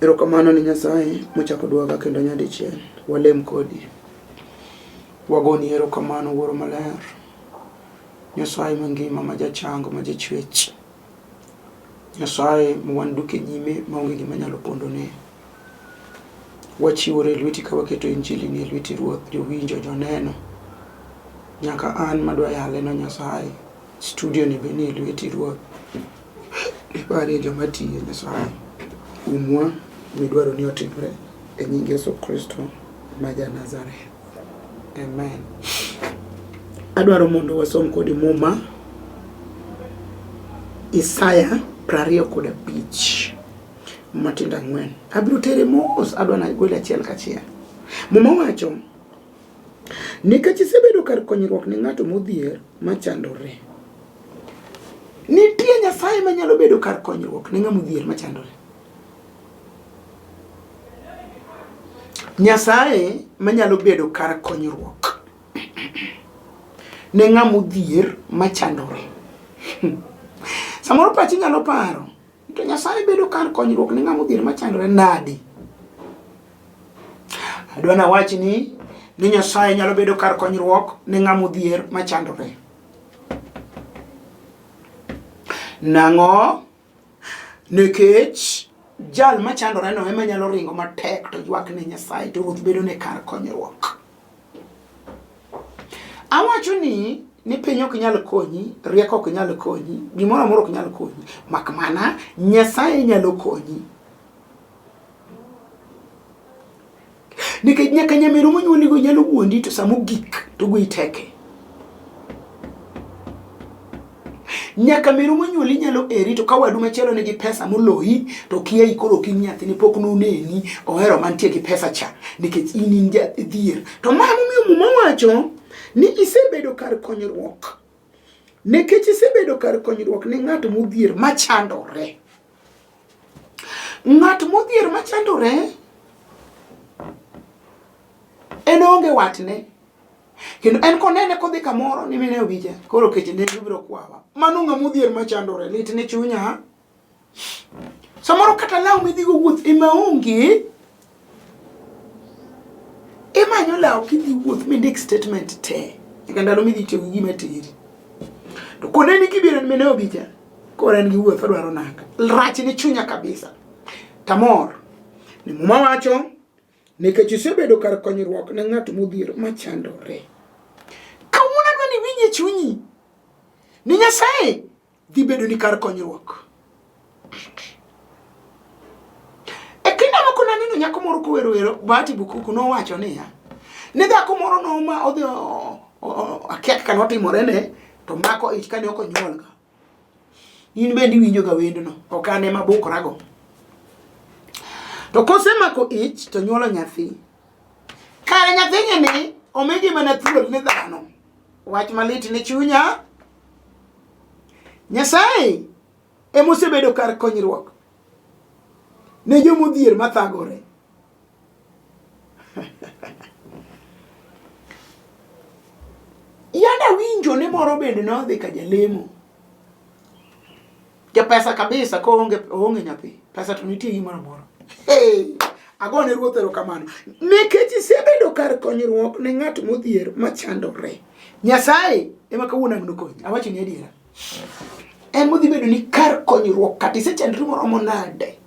Erokamano ni Nyasaye mochako dwaga kendo nyadichiel. Walem kodi. Wagoni erokamano Wuoro Maler. Nyasaye mangima ma jachango ma jachwech. Nyasaye ma wan duk e nyime maonge gima nyalo pondone. Wachiwore e lweti ka waketo injili ni e lweti Ruoth, jowinjo, joneno. Nyaka an madwa yale no Nyasaye. Studio ni be ni e lweti Ruoth. Iparie joma tiyo Nyasaye. Umwa midwaro ni otimre e nying Yesu Kristo ma ja Nazareth. Amen. Adwaro mondo wasom kodi Muma Isaya 25 matindo 4. Abiro tere mos, adwa na gole achiel kachiel. Muma wacho nikech isebedo kar konyruok ne ng'ato modhier machandore. Nitie Nyasaye manyalo bedo kar konyruok ne ng'ama odhier machandore. Nyasaye manyalo bedo kar konyruok ne ng'ama odhier machandore. Samoro pachi nyalo paro to Nyasaye bedo kar konyruok ne ng'ama odhier machandore nadi? Adwa nawach ni Nyasaye nyalo bedo kar konyruok ne ng'ama odhier machandore. Nang'o? Nikech jal machandoreno ema nyalo ringo matek to ywak ne Nyasaye to Ruoth bedo ne kar konyruok. Awacho ni piny ok nyal konyi, rieko ok nyal konyi, gimoro amora ok nyal konyi, mak mana Nyasaye nyalo konyi. Nikech nyaka nyameru monyuoligo nyalo wuondi to sama ogik to goyi teke. Nyaka meru monyuoli nyalo eri to ka wadu machielo nigi pesa moloyi to kiayi koro ok in nyathini pok noneni ohero mantie gi pesa cha nikech in in jadhier. To ma emomiyo Muma wacho ni isebedo kar konyruok. Nikech isebedo kar konyruok ne ng'at modhier machandore. Ng'at modhier machandore en onge watne. Kendo en konene kodhi kamoro ni mine owinja koro kech ne biro kwawa. Mano ng'ama odhier machandore lit ne chunya. Samoro kata law midhigo wuoth ema onge. Imanyo law kidhi wuoth mindik statement te. Nyaka ndalo midhi tiyo gi gima teri. To koneni kibiro ni mine obija. Koro en gi wuoth odwaro nanga. Rach ne chunya kabisa. Tamor. Ni Muma wacho nikech isebedo kar konyruok ne ng'at modhier machandore. Kawuono adwa ni iwinj e chunyi ni Nyasaye dhi bedo ni kar konyruok. E kinde moko naneno nyako moro kowero wero Bahati Bukuku nowacho niya ni dhako moro noma odhi akia kaka notimore ne to mako ich kane ok onyuolga. In bende iwinjo ga wendno, ok an ema abukorago. To kosemako ich to nyuolo nyathi. Kare nyathini ni omigi mana thuol ni dhano. Wach malit ni chunya. Nyasaye ema osebedo kar konyruok ne jomodhier mathagore. Yanda winjo ni moro bende nodhi ka jalemo. Japesa kabisa ko onge onge nyathi. Pesa to nitie gimoro amora. Hey, agone Ruoth erokamano. Nikech isebedo kar konyruok ne ng'at modhier machandore. Nyasaye ema kawuono ang' nokonyi. Awacho ni adiera. En modhi bedo ni kar konyruok kata isechandri moromo nade.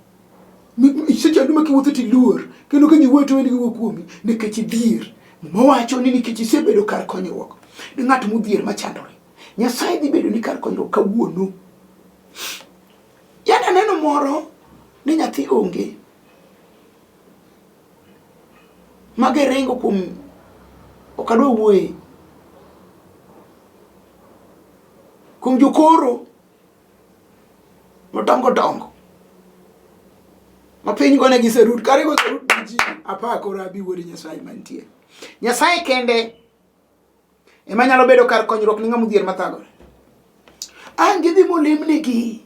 Isechandri ma kiwuotho to iluor kendo ka ji wuoyo to wendgi wuok kuomi nikech idhier. Muma wacho ni nikech isebedo kar konyruok ne ng'at modhier machandore. Nyasaye dhi bedo ni kar konyruok kawuono. Yande aneno moro ni nyathi onge. Magiringo kuom ok adwa wuoye. Kuom jokoro madongo dongo. Ma piny gonegi sarut, kare go sarut gi ji apako rabi wuod Nyasaye mantie. Nyasaye kende ema nyalo bedo kar konyruok ne ng'ama odhier mathagore. Ang' gidhi molemnegi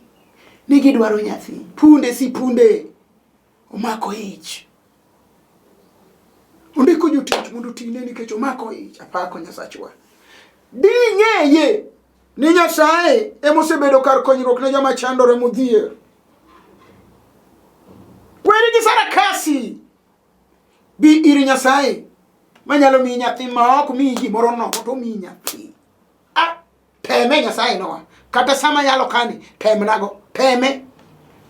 ni gidwaro nyathi. Punde si punde omako ich. Ondiko jotich mondo otine nikech omako ich. Apako Nyasachwa. Ding'eye ni Nyasaye ema osebedo kar konyruok ne joma chandore modhier. Weri gi sarakasi. Bi ir Nyasaye manyalo miyi nyathi ma ok miyi gimoro nono to miyi nyathi. Ah, teme Nyasaye noa. Kata sama yalo kani, temnago. Teme.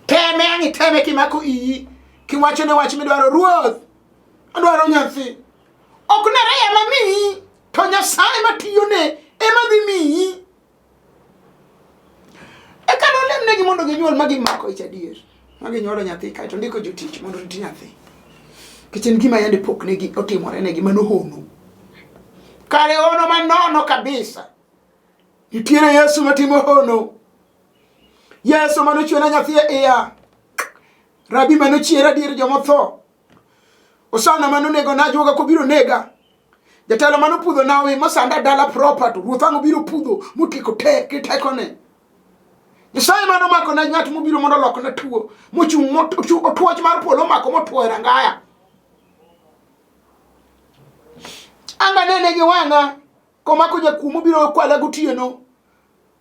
Teme ang' iteme kimako iyi. Kiwacho ne wach midwaro ruoth. Adwaro nyathi. Ok ne reya ma miyi, to Nyasaye matiyone ema dhi miyi. Eka nolemnegi mondo ginyuol ma gimako ich adier. Ma ginyuolo nyathi kaeto ndiko jotich mondo orit nyathi. Nikech en gima yande pok negi otimore negi mano hono. Kare hono manono kabisa. Nitiere Yesu matimo hono. Yesu manochiwona nyathi e iya. Rabi manochier adier jomotho. Osana manonego najuoga kobiro nega. Jatelo mane opudho nawi mosanda dala proper to ruoth ang' obiro pudho motieko te gi tekone. Nyasaye mane omako na ng'at mobiro mondo olokna tuo mochung' otuoch mar polo omako motuo e rangaya. Anga nene gi wang'a komako jakuo mobiro kwala gotieno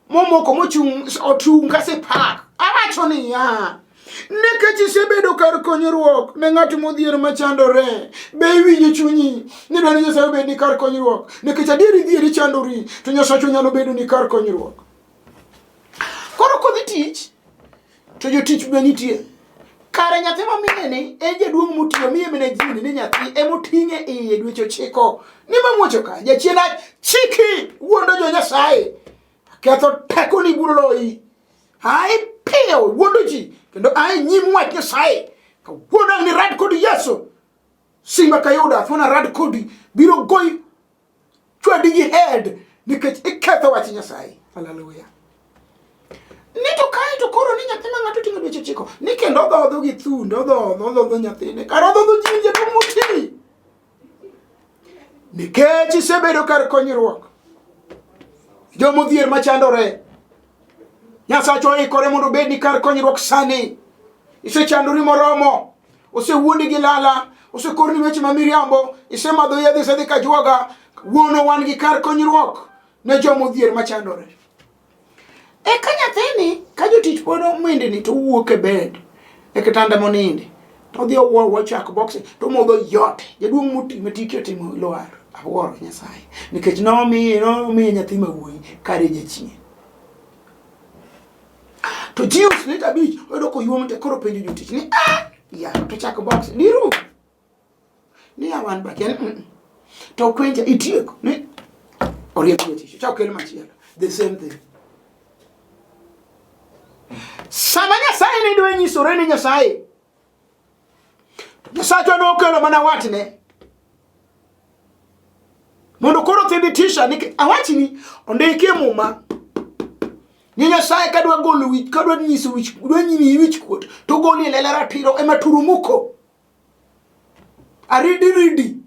momoko mochung' ochung' ka sipak. Awacho niya, nikech isebedo kar konyruok ne ng'at modhier machandore, be iwinjo chunyi ni dwaro Nyasaye obed ni kar konyruok? Nikech adier idhier ichandori, to Nyasachwa nyalo bedo ni kar konyruok. Koro kodhi tich, to jotich be nitie. Kare nyathi ma mine ni en jaduong' motiyo miye mana jini ni nyathi emoting'e iye dweche ochiko ni mamuocho ka jachien chiki wuondo jo Nyasaye ketho tekoni buro loyi ae piyo wuondo ji kendo ae nyim wach Nyasaye kawuono ang' ni rad kod Yesu simba kayuda thuon arad kodi biro goyi chwadi gi head nikech iketho wach Nyasaye. Haleluya. Ni to kae to koro ni nyathi ma ng'ato ting'o dweche ochiko ni kendo odhodho gi thund odhodho odhodho nyathine kar odhodho ji jaduong' moti nikech isebedo kar konyruok jomodhier machandore Nyasachwa oikore mondo obed ni kar konyruok sani. Isechandori moromo, osewuondi gi lala, osekorni weche ma miriambo, isemadho yedhe, isedhi ka juoga. Wuono wan gi kar konyruok ne joma odhier machandore. Eka nyathini ka jotich pod omindni to owuok e bed e kitanda moninde to odhi owuo chak box to omodho yote. Jaduong' moti ma tike otimo lwar. Awuoro Nyasaye nikech nomiye nyathi ma wuoyi kare jachien. To Jews lita abich oyudo koyuom te koro penjo jotich ni ah ya to chak box diru ni ya wan bakia ni to kwenja itieko ni oriemb jotich chak kel machielo the same thing. Sama Nyasaye ne dwa nyisore ni Nyasaye Nyasachwa nokelo mana watne mondo koro thibitisha ni awachni ondiki e muma ni Nyasaye kadwa golo wich kadwa nyiso wich dwa nyimi wich kuot to goli e lela ratiro ema turumuko aridi ridi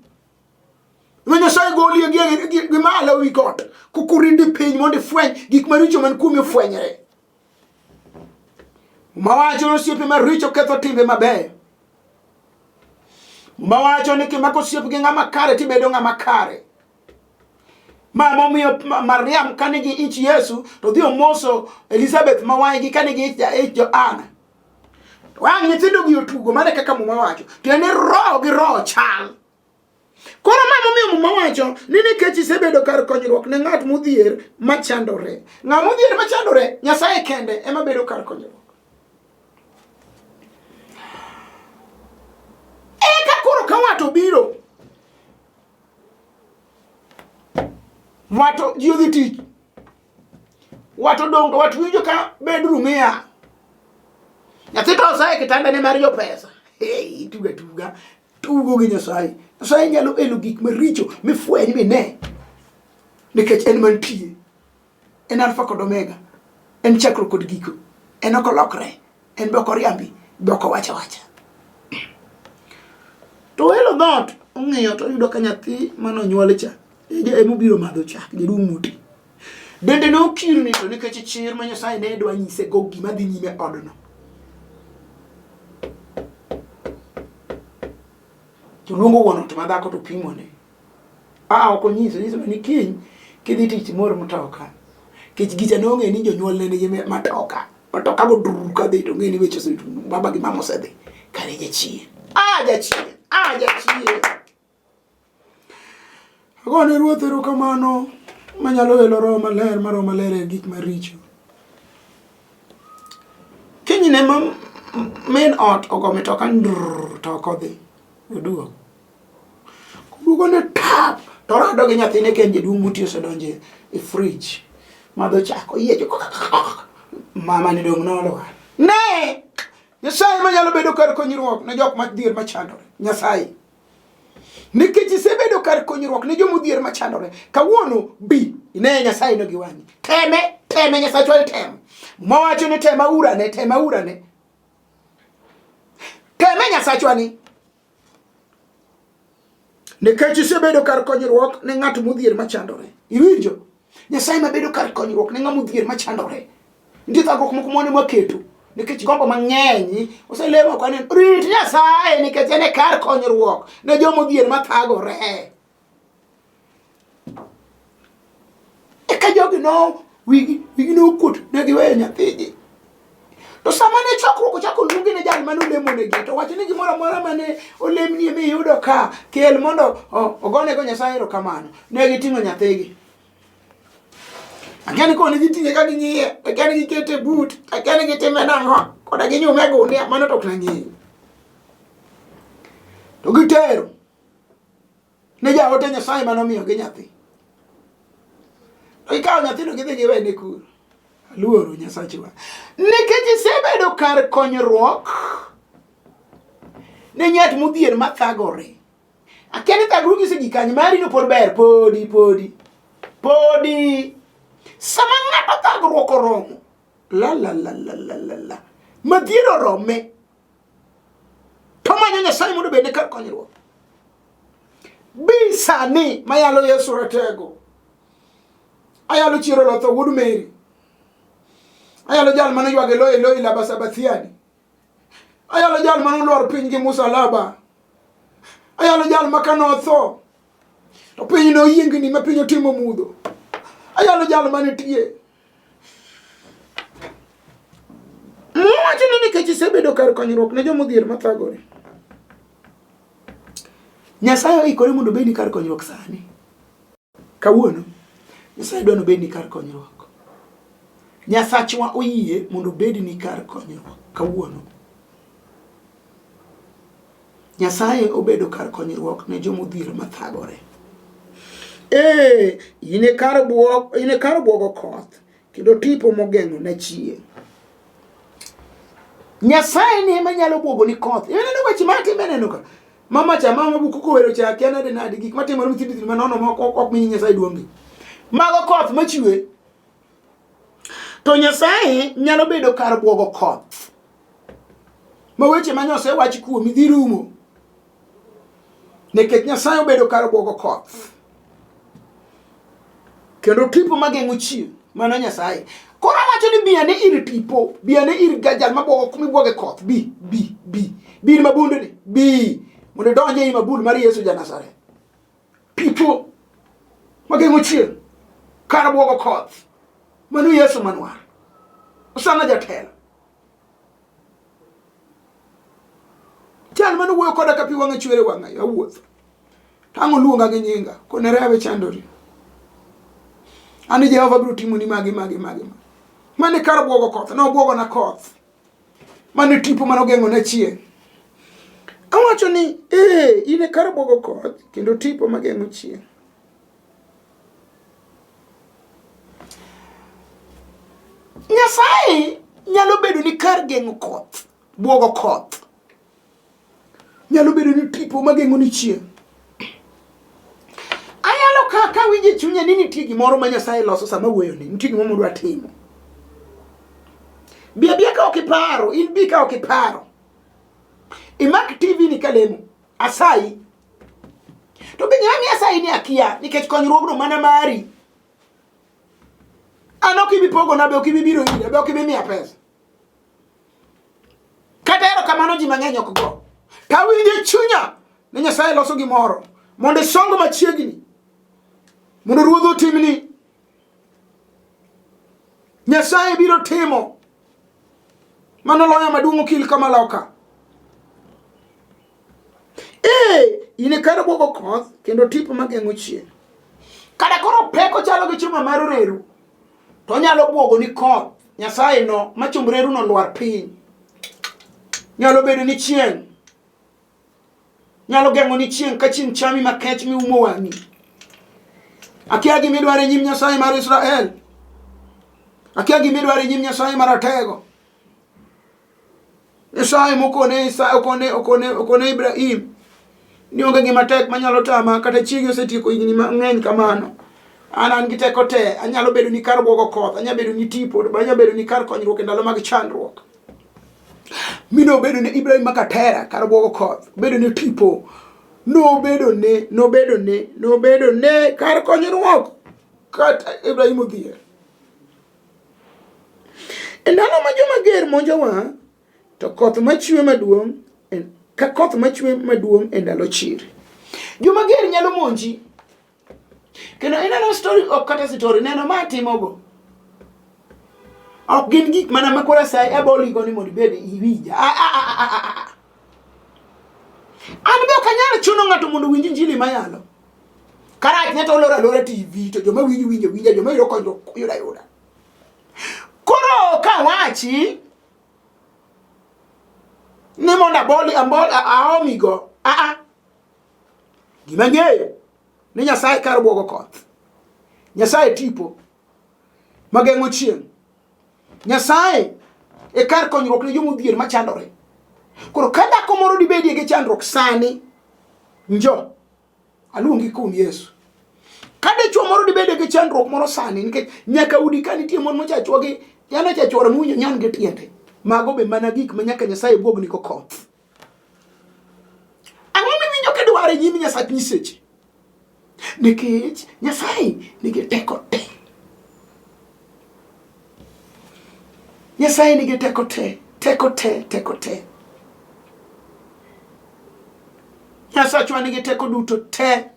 ma Nyasaye goli gi gi malo wi got kukuridi piny mondo ifweny gik maricho man kuomi ofwenyre Muma wacho ni osiepe maricho ketho timbe mabeyo. Muma wacho ni kimako osiep gi ng'ama kare tibedo ng'ama kare. Ma momiyo Mariam ka nigi ich Yesu to dhi omoso Elizabeth ma waygi ka nigi ich Johana. Wang' nyithindo gi otugo mana kaka Muma wacho. Tiende ni roho gi roho chal. Koro ma momiyo Muma wacho ni nikech isebedo kar konyruok ne ng'at modhier machandore. Ng'at modhier machandore, Nyasaye kende ema bedo kar konyruok. Eka koro ka wato biro, wato ji odhi tich, wato dong' to wato winjo ka bedroom iya. Nyathi to osaye kitandane mar jopesa. Hey, tuga tuga. Tugo gi Nyasaye. Nyasaye nyalo elo gik maricho mifweny mine nikech en mantie. En Alfa kod Omega. En chakruok kod giko. En ok olokre. En be ok oriambi. Be ok owach awacha. To elo dhoot ong'iyo to oyudo ka nyathi mane onyuol cha emobiro madho chak jaduong' moti. Bende ne okirni to nikech chir ma Nyasaye ne dwa nyise go gima dhi nyime odno. To luongo wuon ot madhako to pimone. Aa ok onyiso, onyiso ni kiny kidhi tich mor mtoka. Kech gicha ne ong'e ni jonyuol ne nigi matoka. Matoka go dur kadhi to ong'e ni weche ose baba gi mama osedhi. Kare jachien. Ah, jachien. Ah, jachien. Agone Ruoth erokamano manyalo elo Roho Maler ma Roho Maler e gik maricho. Kinyne ma min ot ogo mitoka ndrrr to ok odhi. Oduogo. Koduogo ne tap to orado gi nyathine ka en jaduong' moti osedonjo e fridge. Madho chak oyiecho. Mama ni dong' nolwar. Ne! Nyasaye manyalo bedo kar konyruok ne jok madhier machandore. Nyasaye. Nikech isebedo kar konyruok ne joma odhier machandore, kawuono bi ine Nyasaye no gi wang'i. Teme, teme Nyasachwa ni tem. Mowacho ni tema urane, tema urane. Teme Nyasachwa ni. Nikech isebedo kar konyruok ne ng'at modhier machandore. Iwinjo? Nyasaye mabedo kar konyruok ne ng'ama odhier machandore. Nitie thagruok moko mwane mwaketo nikech gombo mang'eny oselemo ok waneno. Rit Nyasaye nikech en e kar konyruok ne joma odhier mathagore. Eka jogi no wigi wigi nokuot ne giweyo nyathigi. To sama ne chokruok ochako luongi ne jal mane olemonegi to wacho ni gimoro amora mane olemnie miyudo ka kel mondo ogonego Nyasaye erokamano. Ne giting'o nyathigi. Akia ni koni giting'e ka ging'iye, akia ni gikete e but, akia ni gitime nang'o, koda ginyume e gunia, mano to ok nang'eyo. To gitero ne jaote Nyasaye mane omiyogi nyathi. To gikawo nyathino gidhi giwene kuro. Aluoro Nyasachwa. Nikech isebedo kar konyruok ne ng'at modhier mathagore. Akia ni thagruok isegi kanye, mari no pod ber, podi, podi. Podi. Sama ng'ato thagruok oromo, la la la la la la la, madhier orome, to manyo Nyasaye mondo obedne kar konyruok. Bi sani mayalo Yesu ratego. Ayalo chiero lotho wuod Mary. Ayalo jal mane ywag Eloi Eloi lama sabathiani. Ayalo jal mane olwar piny gi musalaba. Ayalo jal ma kane otho to piny noyiengni ma piny otimo mudho. Ayalo jal manitie. Muma wacho ni nikech isebedo kar konyruok ne joma odhier mathagore. Nyasaye oikore mondo obedni kar konyruok sani. Kawuono, Nyasaye dwa ni obedni kar konyruok. Nyasachwa oyie mondo obedni kar konyruok kawuono. Nyasaye obedo kar konyruok ne joma odhier mathagore. Ee, in e kar bwog, in e kar bwogo koth kendo tipo mogeng'o na chieng'. Nyasaye ni ema nyalo bwogo ni koth. Ineno weche ma atimo ineno ka. Mama cha mama buku kowero cha kia nade nade gik matimore matindo tindo manono moko ok mi Nyasaye duong'. Mago koth machwe. To Nyasaye nyalo bedo kar bwogo koth. Ma weche ma nyosewach kuomi dhi rumo. Nikech Nyasaye obedo kar bwogo koth. Kendo tipo mageng'o chieng' mano Nyasaye. Koro awacho ni bi ane ir tipo, bi ane ir jal mabwogo kuma ibwoge koth, bi, bi, bi. Bi ir mabundni, bi. Mondo idonj ei mabul mar Yesu ja Nazareth. Tipo mageng'o chieng' kar bwogo koth. Mano Yesu manwar. Osana jatelo. Jal mane wuoyo koda ka pi wang'a chwer e wang'a yo awuotho. To ang' oluonga gi nyinga, kone rewe chandori. An Jehova biro timoni magi magi magi. Mane kar bwogo koth, nobwogona koth. Mane tipo mane ogeng'ona chieng'. Awacho ni, ee, in e kar bwogo koth kendo tipo mageng'o chieng'. Nyasaye nyalo bedo ni kar geng'o koth, bwogo koth. Nyalo bedo ni tipo mageng'o ni chieng'. Anyalo ka ka winjo e chunya ni nitie gimoro ma Nyasaye loso sama wuoyo ni, nitie gimoro modwa timo. Bi abia ka ok iparo, in bi ka ok iparo. Imak TV ni kalemo, asayi. To be gima miya asayi ni akia, nikech konyruogno mana mari. An ok ibi pogona, be ok ibi biro ira, be ok ibi miya pesa. Kata erokamano ji mang'eny ok go. To awinjo e chunya ni Nyasaye loso gimoro mondo isong machiegni mondo ruodh otimni. Nyasaye biro timo mano loya maduong' okil kama loka. In e kar bwogo koth kendo tipo mageng'o chieng'. Kata koro pek ochalo gi chuma mar reru, to onyalo bwogo ni koth Nyasaye no ma chumb reru no lwar piny. Nyalo bedo ni chieng' nyalo geng'o ni chieng' ka chieng' chami makech miumo wang'i. Akia gima idwaro e nyim Nyasaye mar Israel. Akia gima idwaro e nyim Nyasaye maratego. Nyasaye mokone Isa okone okone okone Ibrahim ni onge gima tek manyalo tama kata chiegi osetieko higni mang'eny kamano. An an gi teko te, anyalo bedo ni kar bwogo koth, anyalo bedo ni tipo, to anyalo bedo ni kar konyruok e ndalo mag chandruok. Mi nobedo ne Ibrahim maka tera kar bwogo koth, obedo ne tipo, nobedo ne, nobedo ne, nobedo ne kar konyruok kata Ibrahim odhier. E ndalo ma joma ger monjowa, to koth machwe maduong' ka koth machwe maduong' e ndalo chiri. Joma ger nyalo monji. Kendo ineno story ok kata story neno ma atimogo. Ok gin gik mana ma koro asayi aboligo ni mondo ibed iwinja. An be ok anyal chuno ng'ato mondo owinj injili mayalo. Karach ne to oloro alora TV to joma winjo winjo winja joma yudo konyruok yudo ayuda. Koro kawachi ni mondo aboli ambol aomigo a a gima ng'eyo ni Nyasaye kar bwogo koth. Nyasaye tipo mageng'o chieng'. Nyasaye e kar konyruok ne joma odhier machandore. Koro ka dhako moro dibedie gi chandruok sani, njo aluongi kuom Yesu. Ka dichwo moro dibede gi chandruok moro sani, nikech nyaka udi ka nitie mon mocha chwogi, dhano cha chwore mowinjo nyon gi tiende. Mago be mana gik ma nyaka Nyasaye bwogni go koth. Ang'o miwinjo kidwaro e nyim Nyasach nyiseche? Nikech Nyasaye nigi teko te. Nyasaye nigi teko te, teko te, teko te. Nyasachwa nigi teko duto te.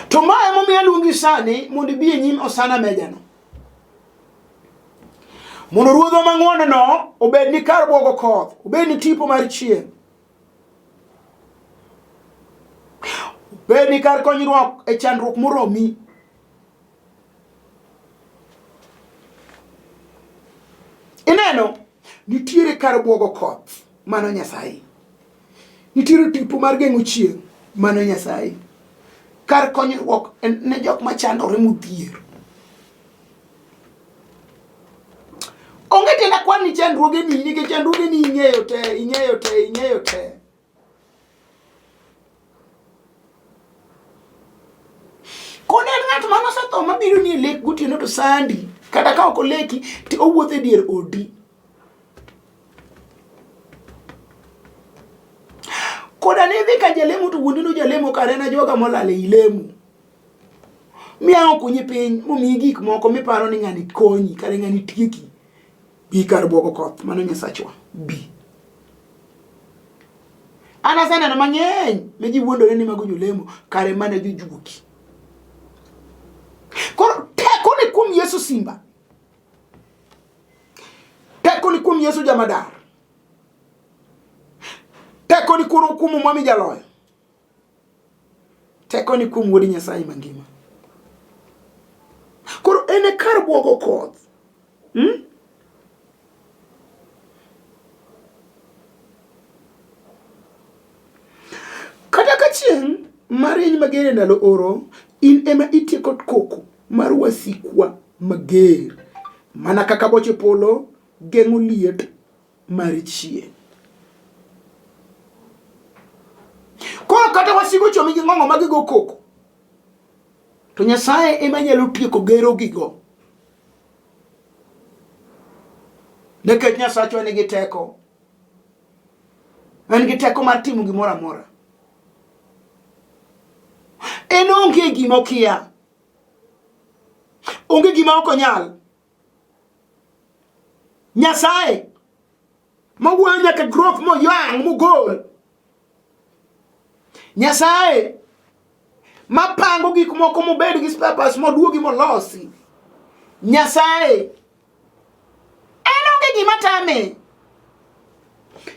To ma emomiyo aluongi sani mondo ibi e nyim Osana Mejano. Mondo ruodhwa mang'wonono obed ni kar bwogo koth, obed ni tipo mar chieng'. Obed ni kar konyruok e chandruok moromi. Ineno, nitiere kar bwogo koth, mano Nyasaye. Nitiere tipo mar geng'o chieng', mano Nyasaye. Kar konyruok ne jok machandore modhier. Onge tiend akwan ni chandruogeni nikech chandruogeni ing'eyo te, ing'eyo te, ing'eyo te. Kone en ng'at mane osetho mabiro ni e lek gotieno to sandi, kata ka ok oleki to owuotho e dier odi. Koda ne idhi ka jalemo to wuondi no jalemo kare en ajuoga molal ei lemo. Mi ang' okunyi piny momiyi gik moko miparo ni ng'ani konyi kare ng'ani tieki. Bi kar bwogo koth, mano Nyasachwa. Bi. An aseneno mang'eny ne ji wuondore ni mago jolemo kare mana jojuogi. Koro teko ni kuom Yesu simba. Teko ni kuom Yesu jamadar. Teko ni kuom kuom Mwami jaloyo. Teko ni kuom Wuod Nyasaye mangima. Koro en e kar bwogo koth. Hmm? Kata ka chieng' marieny mager e ndalo oro, in ema itieko koko mar wasikwa mager, mana kaka boche polo geng'o liet mar chieng'. Koro kata wasigu ochomi gi ng'ong'o ma gigo koko, to Nyasaye ema nyalo tieko gero gigo. Nikech Nyasachwa nigi teko. En gi teko mar timo gimoro amora. En onge gima okia. Onge gima ok onyal. Nyasaye mawuoyo nyaka growth moyang' mogol. Nyasaye mapango gik moko mobed gi spare parts moduogi molosi. Nyasaye en onge gima tame.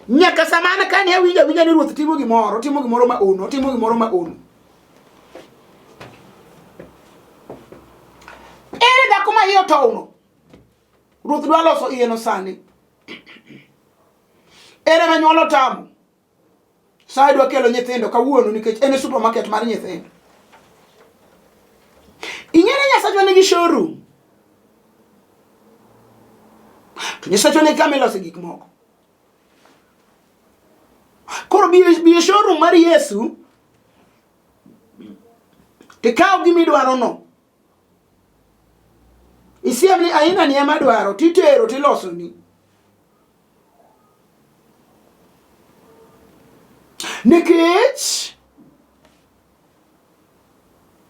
Nyaka sama an kani awinjo awinja ni ruoth timo gimoro, timo gimoro ma ono, timo gimoro ma ono. Ere dhako ma iye otowno? Ruoth dwa loso iyeno sani. Ere ma nyuol otamo? Sa dwa kelo nyithindo kawuono nikech en e supermarket mar nyithindo. Ing'e ni Nyasachwa nigi showroom. To Nyasachwa nigi kama ilose gik moko. Koro bi e showroom mar Yesu tikaw gima idwarono. Isiem ni aina ni ema dwaro titero tilosoni. Nikech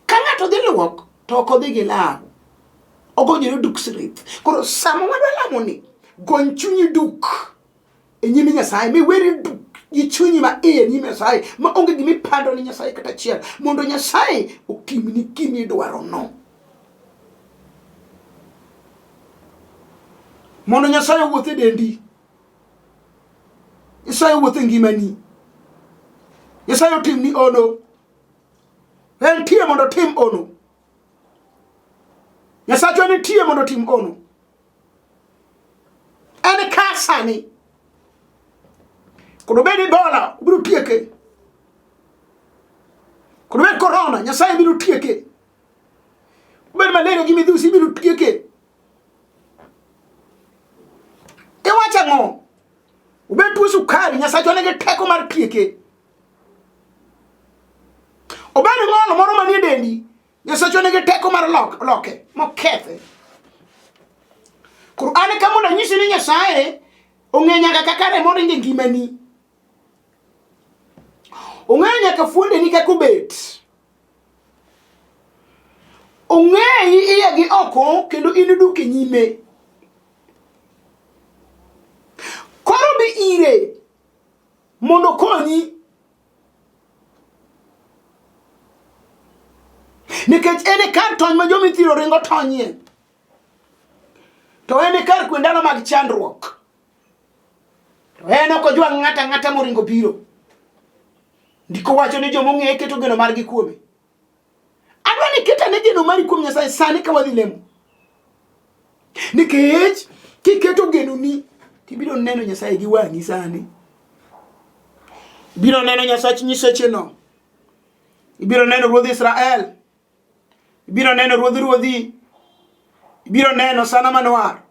ka ng'ato dhi luok to ok odhi gi law, ogonyore duk sirith. Koro sama wadwa lamo ni, gony chunyi duk e nyim Nyasaye, miweri duk gi chunyi ma iye e nyim Nyasaye, ma onge gima ipando ni Nyasaye kata achiel, mondo Nyasaye otimni gima idwarono. Mondo Nyasaye owuoth e dendi. Nyasaye owuoth e ngimani. Nyasaye otimni ono. Entie mondo otim ono. Nyasachwa nitie mondo otim ono. En ka sani. Kod obed Ebola, obiro tieke. Kod obed Corona, Nyasaye biro tieke. Obed malaria gi midhusi ibiro tieke. Iwacho ang'o? Obed tuo sukari, Nyasachwa nigi teko mar tieke. Obed ng'ol moro manie dendi, Nyasachwa nigi teko mar loke, mokethe. Koro an ka mondo anyisi ni Nyasaye ong'e nyaka kaka remo ringo e ngimani. Ong'eyo nyaka fuondeni kaka obet. Ong'eyi iye gi oko kendo in duk e nyime. Koro bi ire mondo okonyi. Nikech en e kar tony ma joma ithiro ringo tonyie. To en e kar kwe ndalo mag chandruok. To en ok ojwang' ng'ato ang'ata moringo biro. Ndiko wacho ni joma ong'eye keto geno margi kuome. Adwa ni ket ane geno mari kuom Nyasaye sani ka wadhi lemo. Nikech kiketo genoni tibiro neno Nyasaye gi wang'i sani. Ibiro neno Nyasach nyisecheno. Ibiro neno Ruodh Israel. Ibiro neno Ruodh ruodhi. Ibiro neno sana manwar.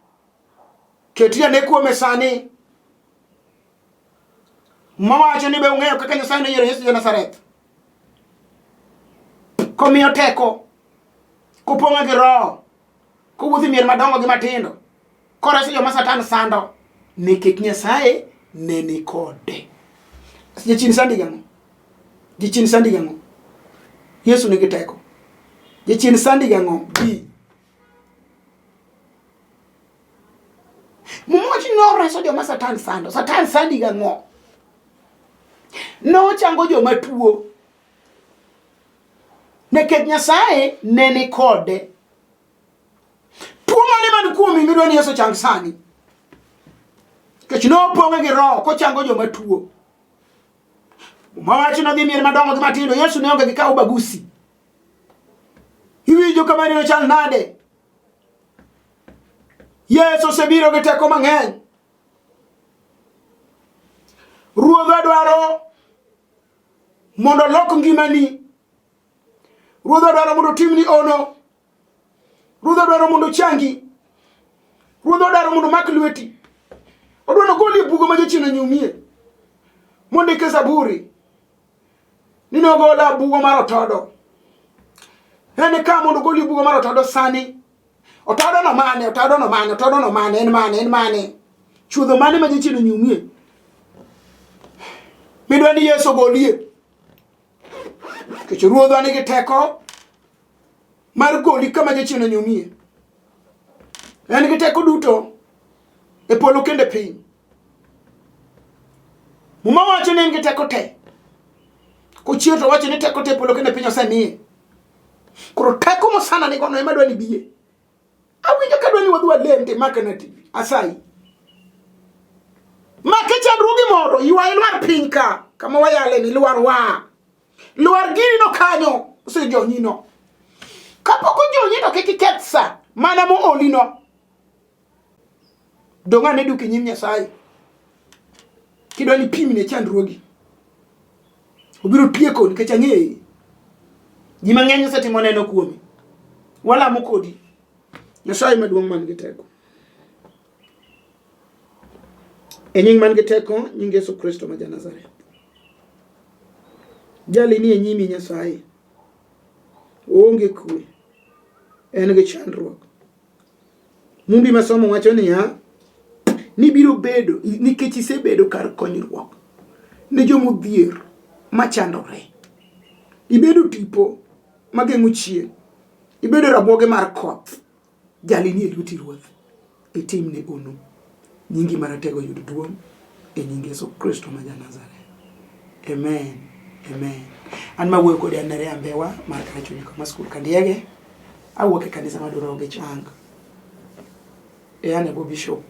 Keti ane kuome sani. Mawacho ni be ung'eyo kaka Nyasaye noyiero Yesu ja Nazareth komiyo teko, kopong'e gi Roho, kowuotho e mier madongo gi matindo, koreso joma Satan sando, nikech Nyasaye ne ni kode. Jachien sandi gang'o? Jachien sandi gang'o? Yesu nigi teko. Jachien sandi gang'o? Bi. Muma wacho ni noreso joma Satan sando. Satan sandi gang'o? Nochango joma tuo. Nikech Nyasaye ne ni kode. Tuo mane man kuomi midwa ni Yesu chang sani? Nikech nopong'e gi Roho kochango joma tuo. Muma wacho nodhi mier madongo gi matindo. Yesu ne onge gi kawo bagusi. Iwinjo kama neno chal nade? Yesu osebiro gi teko mang'eny. Ruodhwa dwaro mondo olok ngimani. Ruodhwa dwaro mondo otimni ono. Ruodhwa dwaro mondo ochangi. Ruodhwa dwaro mondo omak lweti. Odwaro ogoli e bugo ma jachien onyumie. Mondik e Zaburi ni nogola bugo mar otodo. En ka mondo ogoli bugo mar otodo sani. Otodo no mane, otodo no mane, otodo no mane, en mane, en mane. Chuodho mane ma jachien onyumie. Midwa ni Yesu ogolie. Nikech Ruodhwa nigi teko mar goli kama jachien onyumie. En gi teko duto e polo kendo e piny. Muma wacho ni en gi teko te. Kochier to wacho ni teko te e polo kendo e piny osemiye. Koro teko mosana nigo no ema dwa ni biye. Awinjo ka dwa ni wadhi walem to imake na TV. Asayi. Make chandruoge moro ywaye lwar piny ka kama wayale ni lwar wa. Lwar gini no kanyo osejonyi no. Kapok ojonyi to kik iketh sa mana mooli no. Dong' ane duk e nyim Nyasaye. Kidwa ni pimne chandruogi. Obiro tieko nikech ang'eyi. Ji mang'eny osetimo neno kuomi. Walamo kodi. Nyasaye maduong' man gi teko. E nying man gi teko, nying Yesu Kristo ma ja-Nazareth. Jali ni e nyimi Nyasaye. Oonge kwe. En gi chandruok. Mumbi masomo wacho niya, nibiro bedo nikech isebedo kar konyruok ne jomodhier machandore. Ibedo tipo mageng'o chieng'. Ibedo rabwoge mar koth. Jali nie lweti Ruoth. Itimne ono. Nyingi maratego yud duong' e nying Yesu Kristo ma ja-Nazareth. Amen. Amen. An mawuoyo kodi an Nerea Mbewa mar Karachuonyo kama skul Kandiege. Awuok e kanisa mar Doro gi Chang. E an e bwo Bishop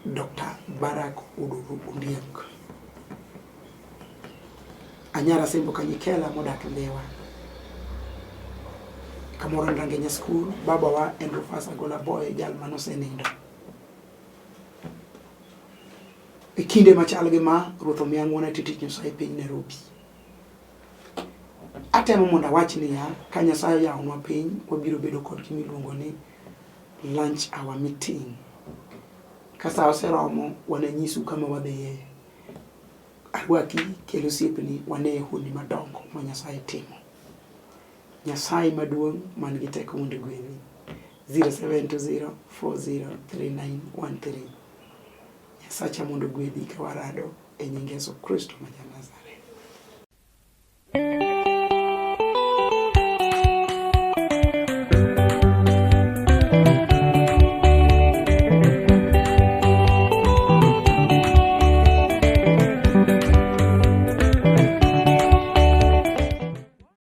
Dr. Barack Odoro Ondiek. Anyara Asembo Kanyikela modak Ndhiwa. Kamoro en Rangenya School, babawa en Rufus Agola Boy, jal manosenindo. E kinde machal gi ma, Ruoth omiya ng'wono ati tich Nyasaye e piny Nairobi. Atemo mondo awach niya, ka Nyasaye oyawonwa piny, wabiro bedo kod gima iluongo ni lunch hour meeting. Ka sa oseromo, wananyisu kama wadhiye. Arwaki, kel osiepni, wane honni madongo ma Nyasaye timo. Nyasaye maduong' man gi teko mondo ogwedhi. 0720 403913. Nyasacha mondo ogwedhi ka warado e nying Yesu Kristo ma ja Nazareth.